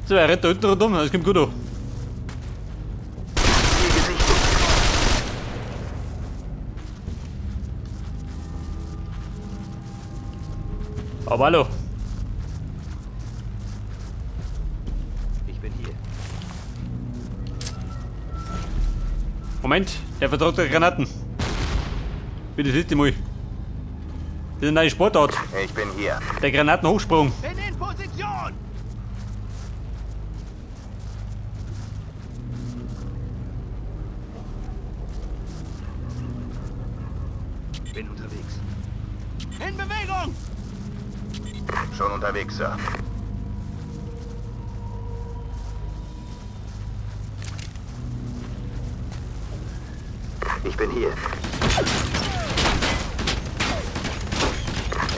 So, er rennt da hinten rundum, das kommt gut an. Ziel gesichtet. Aber hallo. Ich bin hier. Moment, der vertraut der Granaten. Bitte hilf dir mal. Das ist eine neue Sportart. Ich bin hier. Der Granatenhochsprung. Bin in Position! Bin unterwegs. In Bewegung! Schon unterwegs, Sir. Ich bin hier.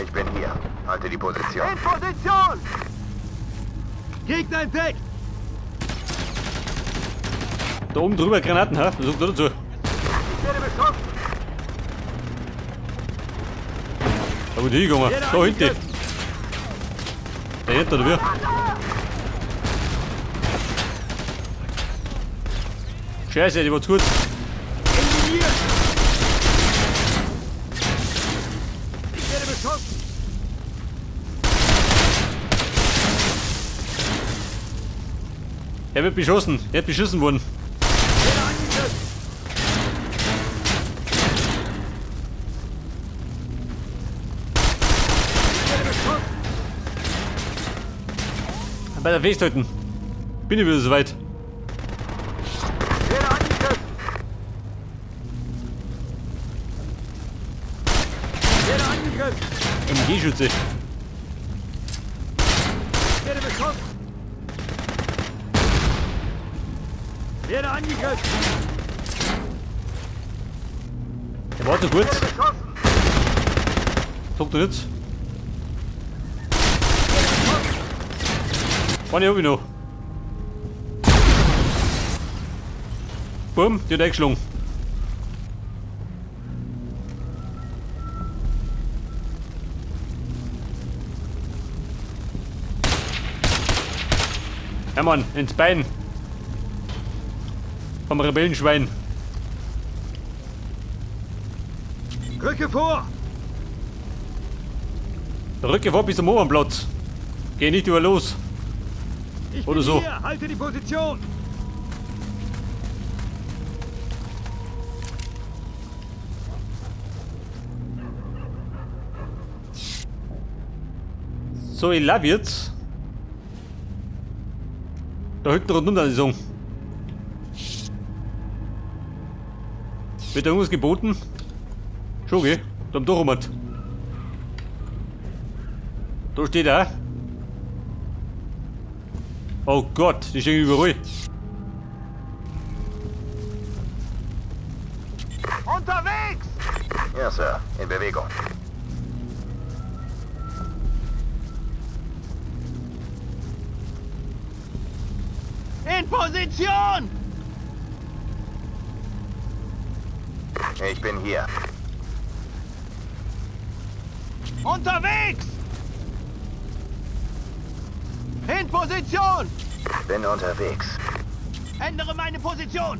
Ich bin hier. Halte die Position. In Position! Gegner entdeckt! Da oben drüber Granaten, ha? Was sagt er dazu? Ich werde beschossen! Da wo die hingegangen? Da hinten. Da hinten, oder wie? Scheiße, die war zu gut. Ich werde beschossen! Er wird beschossen. Er wird beschissen worden. Bei der festhalten. Bin ich wieder soweit. Werde angegriffen! Werde angegriffen! MG-Schütze. Werde beschossen! Werde angegriffen! Der war zu kurz. Werde beschossen! Sagt er nicht. Eine hab ich noch. Bumm, die hat eingeschlagen. Ja Mann, ins Bein. Vom Rebellenschwein. Rücke vor! Rücke vor bis zum Opernplatz. Geh nicht über los. Ich Oder bin so. hier! Halte die Position! So, ich lauf jetzt. Da hinten rundum dann die Song. Wird da irgendwas geboten? Schon, gell? Da am Doch. Da steht er. Oh Gott, die stehen überall. Unterwegs! Ja, Sir. In Bewegung. In Position! Ich bin hier. Unterwegs! In Position! Bin unterwegs. Ändere meine Position!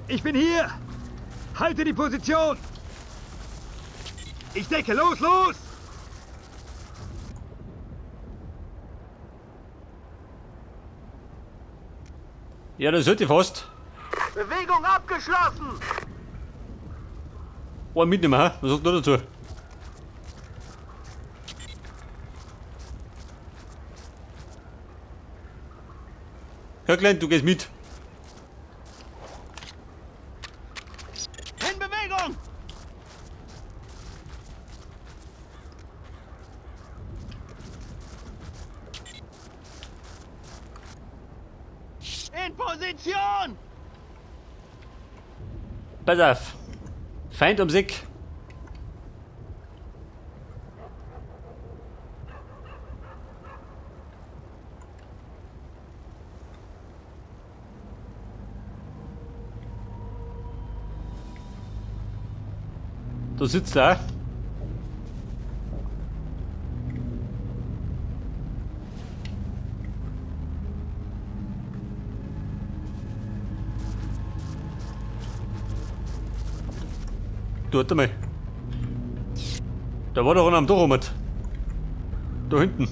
Ich bin hier! Halte die Position! Ich decke! Los, los! Ja, das sollte fast. Bewegung abgeschlossen! Einen mitnehmen, ha? Was sagt du dazu? Kirkland, du gehst mit. In Bewegung! In Position! Pass auf. Feind ums Eck. Da sitzt er. Du, warte mal. Da war doch einer am Tor rum. Da hinten.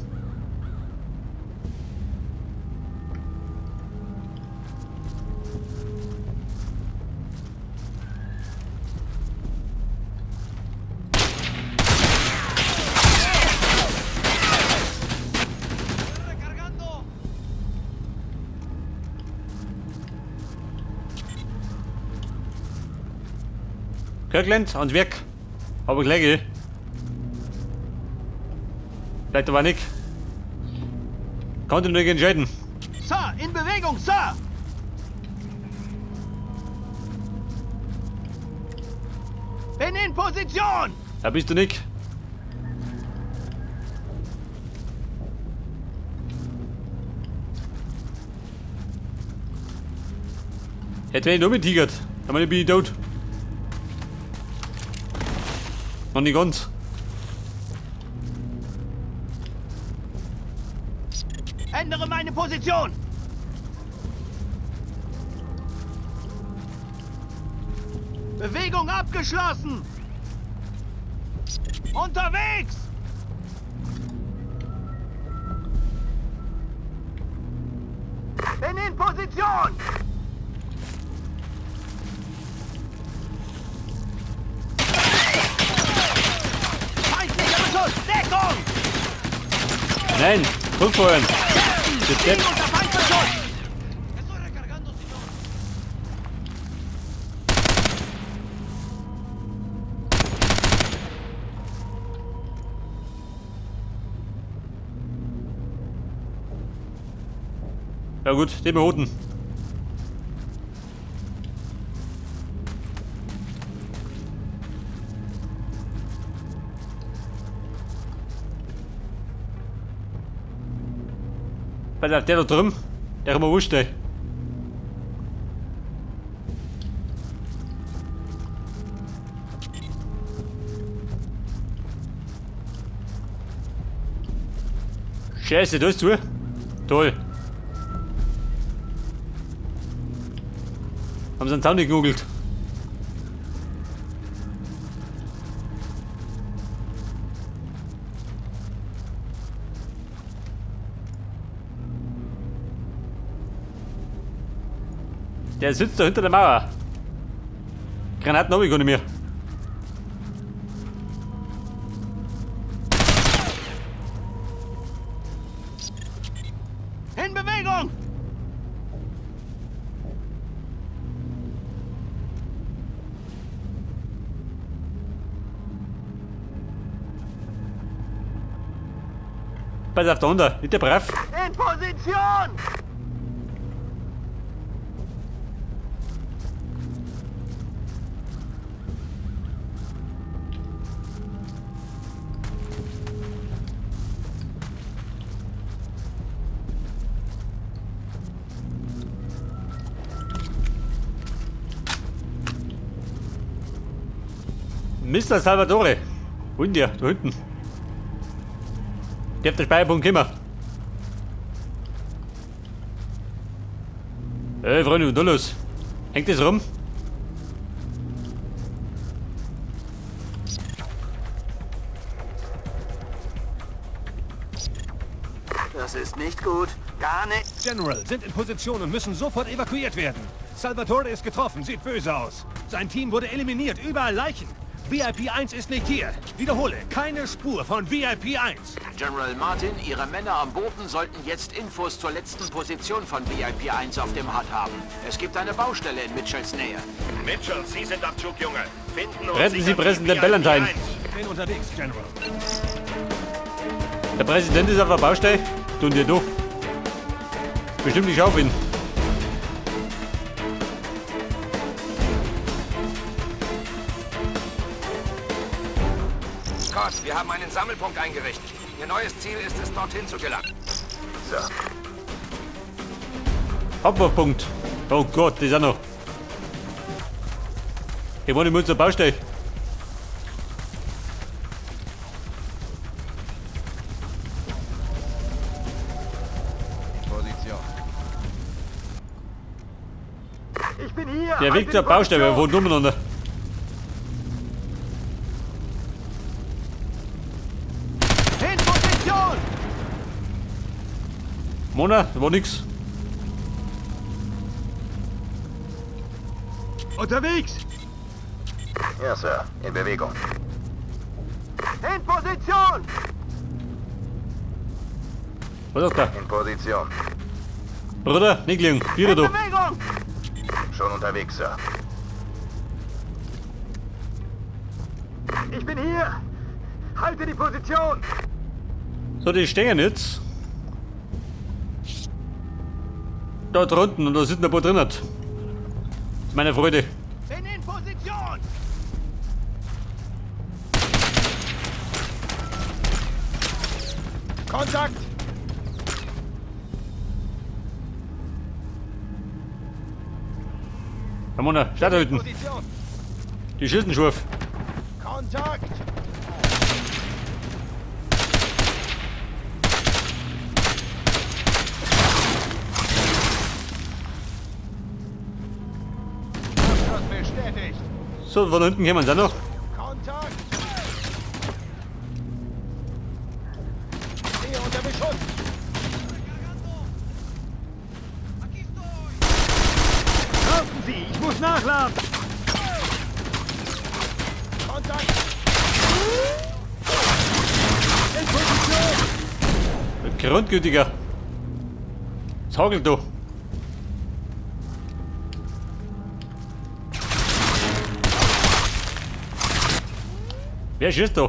Kirkland, ans Werk. Aber gleich. Vielleicht aber nicht. Konnte nicht entscheiden. Sir, in Bewegung, Sir! Bin in Position! Da bist du nicht. Jetzt werde ich nur mit tigert. Dann bin ich tot. Noch nicht ganz. Ändere meine Position! Bewegung abgeschlossen! Unterwegs! Bin in Position! Feindlicher Beschuss! Deckung! Nein, rückfeuern. Stehen unter Feindbeschuss! Ja gut, den behoten. Pass auf, der da drüben, der ist mir wurscht, ey. Scheiße, da ist zu. Toll. Haben sie einen Zaun gegoogelt. Der sitzt da hinter der Mauer. Granaten habe ich gar nicht mehr. In Bewegung! Pass auf, da unten. Nicht der brav. In Position! Mr. Salvatore. Wo ist denn der? Da hinten. Der auf der Speicherpunkt kommen. Ey, Freunde, was ist da los? Hängt das rum? Das ist nicht gut. Gar nicht. General, sind in Position und müssen sofort evakuiert werden. Salvatore ist getroffen, sieht böse aus. Sein Team wurde eliminiert, überall Leichen. VIP 1 ist nicht hier. Wiederhole, keine Spur von VIP 1. General Martin, Ihre Männer am Boden sollten jetzt Infos zur letzten Position von VIP 1 auf dem HUD haben. Es gibt eine Baustelle in Mitchells Nähe. Mitchell, Sie sind am Zug, Junge. Finden und Retten Sie sichern Präsident VIP Ballantyne. 1. Bin unterwegs, General. Der Präsident ist auf der Baustelle. Tun dir du. Bestimmt nicht auf ihn. Scott, wir haben einen Sammelpunkt eingerichtet. Ihr neues Ziel ist es, dorthin zu gelangen. Sir. Abwurfpunkt. Oh Gott, das ist auch noch. Ich wollte nur zur Baustelle. Position. Ich bin hier! Der Weg zur Baustelle, wir wohnen umeinander. Mona, da war nix. Unterwegs! Ja, Sir. In Bewegung. In Position! Was sagt er? In Position. Bruder, nicht liegen. Vier da. Bewegung! Schon unterwegs, Sir. Ich bin hier! Halte die Position! So, die stehen jetzt. Da drunten und da sind ein paar drin. Das ist meine Freude. Bin in Position! Kontakt! Ramona, start da hinten. Position! Die schießen scharf. Kontakt! Abschluss bestätigt! So, von hinten kommen sie auch noch. Kontakt! Stehe unter Beschuss! Warten Sie, ich muss nachladen! Kontakt! In Position! Grundgültiger. Es hagelt da. Wer schießt da?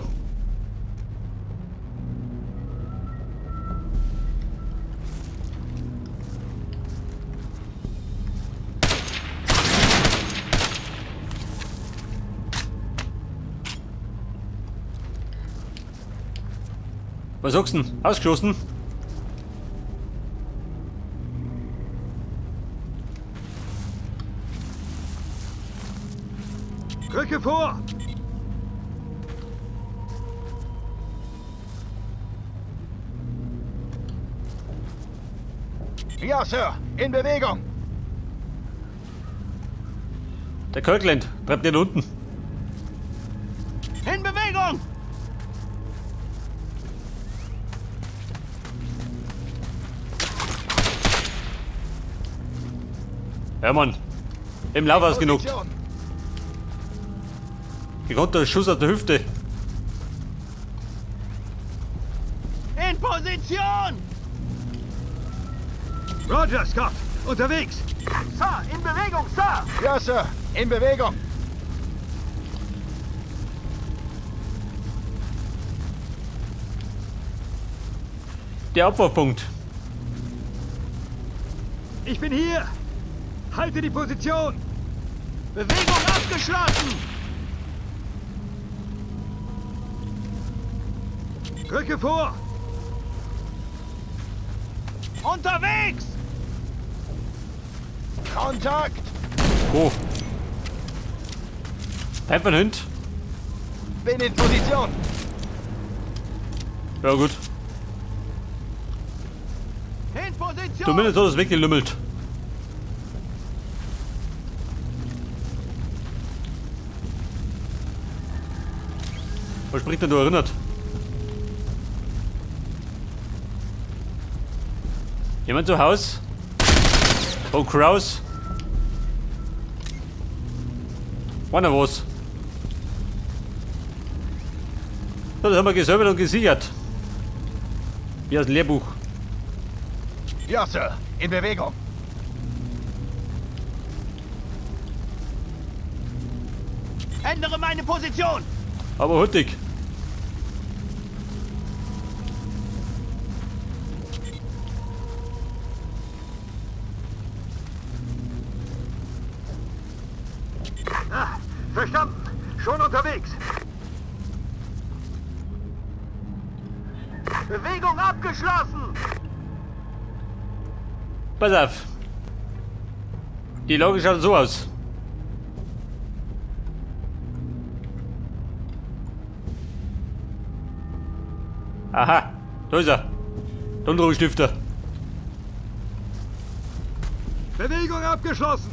Was sagst du denn? Ausgeschossen? Rücke vor! Ja, Sir! In Bewegung! Der Kirkland treibt den unten. In Bewegung! Ja, Mann. Im Lava ist genug. Position. Gekonnter Schuss aus der Hüfte. In Position! Roger, Scott! Unterwegs! Sir, in Bewegung, Sir! Ja, Sir! In Bewegung! Der Abwurfpunkt. Ich bin hier! Halte die Position! Bewegung abgeschlossen! Rücke vor! Unterwegs! Kontakt! Wo? Feind von Hund. Bin in Position! Ja gut. In Position! Zumindest hat es weggelümmelt. Was spricht denn da erinnert? Jemand zu Haus? Oh, Kraus. Einer was. So, das haben wir gesäubert und gesichert. Wie aus dem Lehrbuch. Ja, Sir! In Bewegung! Ändere meine Position! Aber hurtig. Ah, verstanden! Schon unterwegs! Bewegung abgeschlossen! Pass auf. Die Lage schaut so aus. Aha, da ist er. Der Unruhestifter. Bewegung abgeschlossen!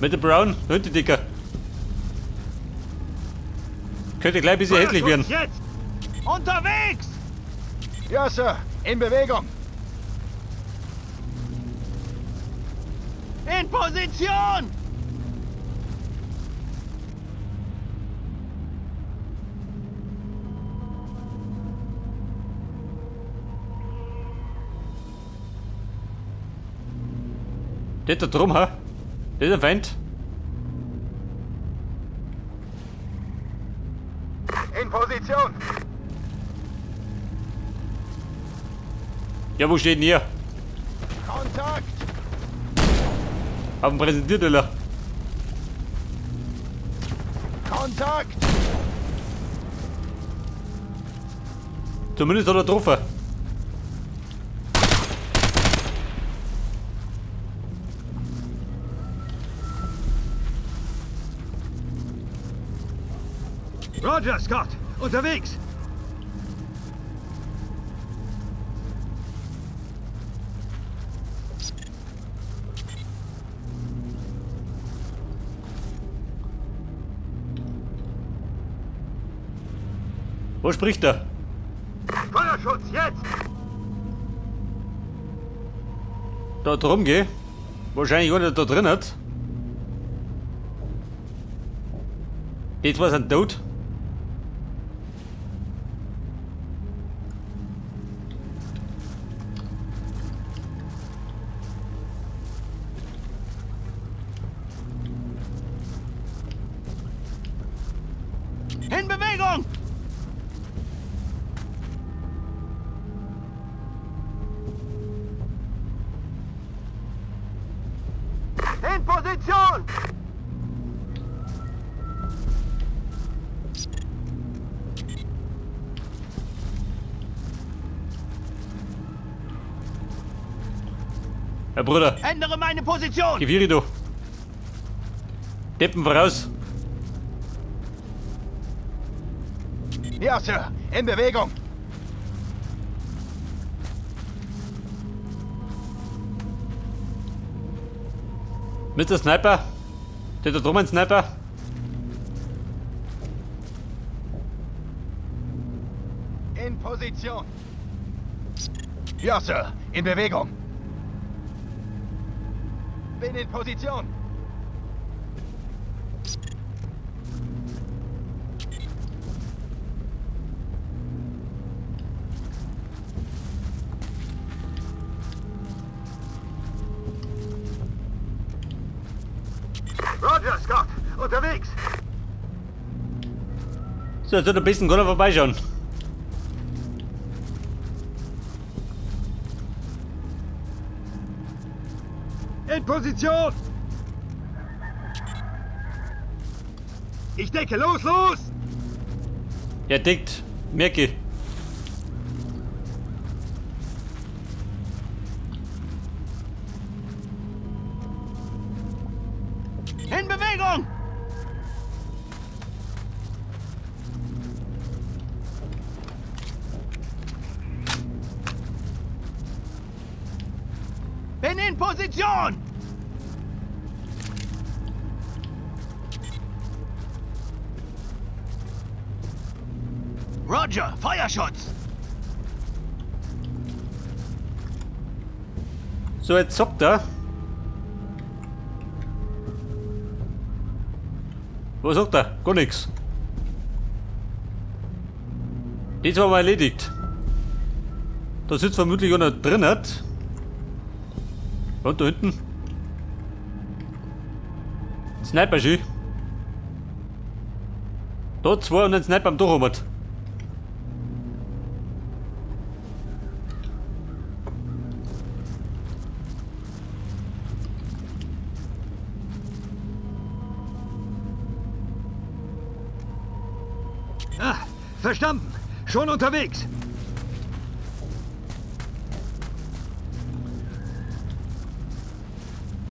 Mit dem Brown, hinten, Dicker. Könnte gleich ein bisschen hässlich werden. Jetzt! Unterwegs! Ja, Sir. In Bewegung. In Position! Der da drum, ha? Der ist ein Feind. In Position! Ja, wo steht denn hier? Kontakt! Auf dem Präsentierteller. Kontakt! Zumindest hat er getroffen. Roger, Scott! Unterwegs! Wo spricht er? Feuerschutz, jetzt! Da drum, geh. Wahrscheinlich einer da drin hat. Die zwei sind tot. In Bewegung! In Position! Herr Bruder. Ändere meine Position! Gewiri, du. Deppen voraus. Ja, Sir. In Bewegung. Mr. Sniper. Der da drum ein Sniper. In Position. Ja, Sir. In Bewegung. Bin in Position. Roger, Scott! Unterwegs! So, jetzt hat ein bisschen keiner vorbeischauen. In Position! Ich decke, los, los! Ja, deckt. Merke. In Bewegung! Bin in Position! Roger, Feuerschutz! So, jetzt zockt er. Was sagt er? Gar nichts. Das war mal erledigt. Da sitzt vermutlich einer drin hat. Und da hinten. Sniper schön. Da zwei und ein Sniper am Dach hat. Ah, verstanden. Schon unterwegs.